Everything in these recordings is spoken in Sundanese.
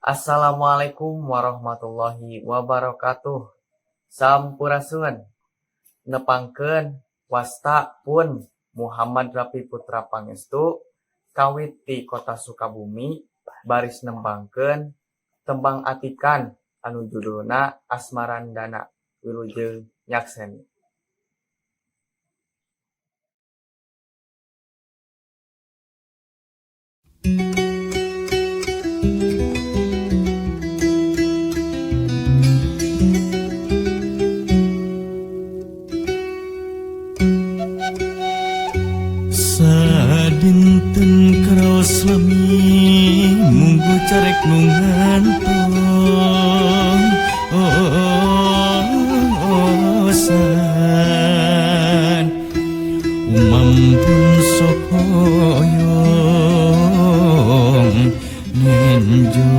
Assalamualaikum warahmatullahi wabarakatuh. Sampurasun. Nepangkeun, wasta pun Muhammad Rapi Putra Pangestu kawit ti Kota Sukabumi baris nembangkeun tembang atikan anu judulna Asmarandana. Wilujeng nyakseni. Sadinten karaos lami munggu carek nu ngantong osan umam pun sok hoyong nenjo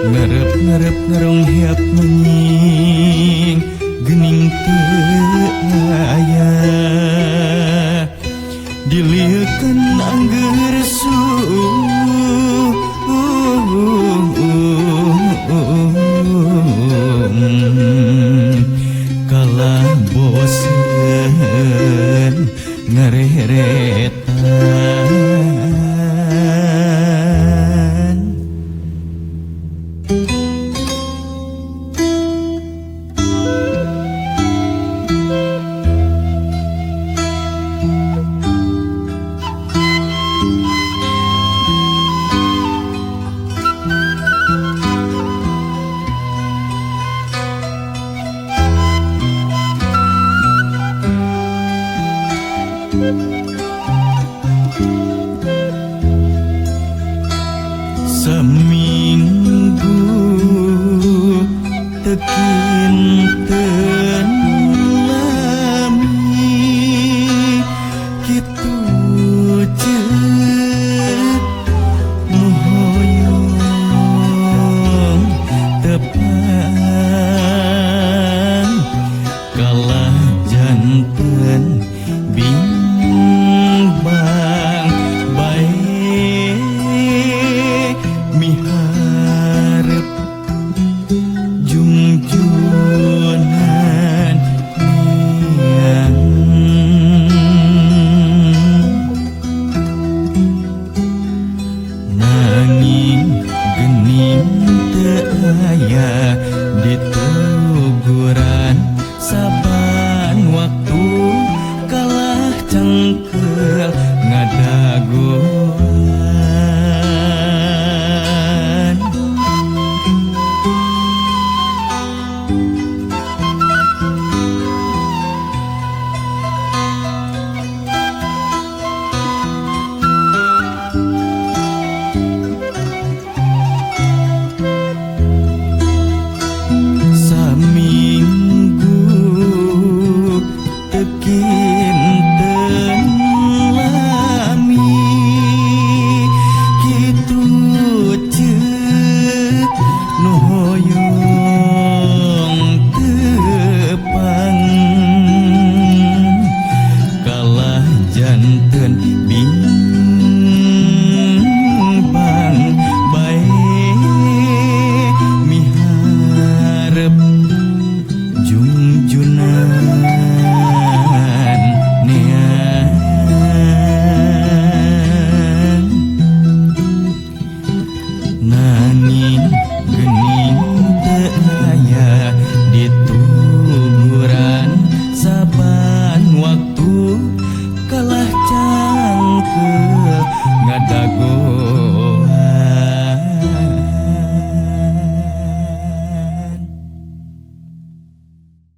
ngarep-ngarep ngarongheap nanging gening teu aya dilieukeun angger kalah bosen ngareretan. Saminggu teu kinten lami kitu ceuk nu hoyong tepang kalah janten bimbang bae miharep jungjunan neang nanging gening teu aya dituguran saban waktu kalah cengkel ngadagoan. Saminggu teu kinten lami kitu ceuk nu hoyong tepang kalah janten bimbang bae miharep jungjunan.